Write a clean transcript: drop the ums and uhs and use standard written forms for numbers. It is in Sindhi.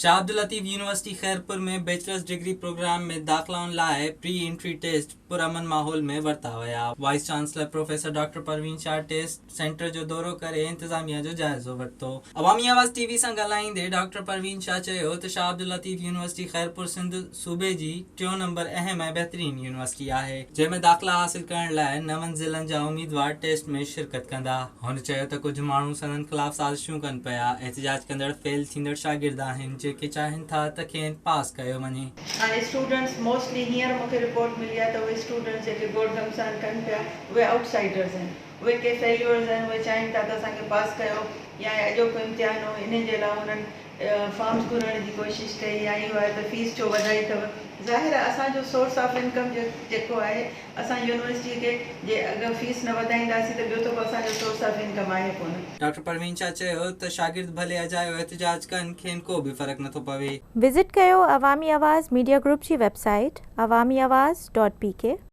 Shah Abdul Latif university Khairpur ۾ bachelors degree programme ۾ داخلائن لاء پري انٽري ٽيسٽ پرامن ماحول ۾ ورتا ويا. Vice chancellor professor doctor Parveen Shah test centre جو دورو ڪري انتظاميا جو جائزو ورتو. عوامي آواز ٽي وي سان ڳالهائيندي ڊاڪٽر پروين شاهه چيو ته شاهه عبداللطيف يونيورسٽي خيرپور سنڌ صوبي جي ٽيون نمبر اهم ۽ بهترين يونيورسٽي آهي، جنهن ۾ داخلا حاصل ڪرڻ لاء نون ضلعن جا اميدوار ٽيسٽ ۾ شرڪت ڪندا. هن چيو ته ڪجهه ماڻهو سندن خلاف سازشون ڪن پيا، احتجاج ڪندڙ فيل ٿيندڙ شاگرد آهن، جيڪي چاهين ٿا ته کين پاس ڪيو وڃي. هاڻي اسٽوڊنٽس موسٽلي هينئر مون کي رپورٽ ملي آهي ته اهي اسٽوڊنٽس جيڪي گوڙ گهمسان ڪن پيا اهي آئوٽ سائيڊرز آهن، اهي ڪي فيليورز آهن، اهي چاهين ٿا ته اسان کي پاس ڪيو يا اڄوڪو امتحان هو انهي جي علاوه انهن فارمز گهرڻ جي ڪوشش ڪئي يا اهو آهي ته فيس ڇو وڌائي اٿو. ظاهر آهي اسان جو سورس آف انڪم جيڪو آهي اسان يونيورسٽي کي جي اگر فيس نه وڌائينداسين ته ٻيو ته ڪو اسان جو سورس آف انڪم آهي ڪونه. ڊاڪٽر پروين شاهه چيو ته شاگرد ڀلي اجايو احتجاج ڪن کين ڪو به فرق نٿو پوي. وزٽ ڪيو عوامي آواز ميڊيا گروپ جي website Awami Awaz dot P K.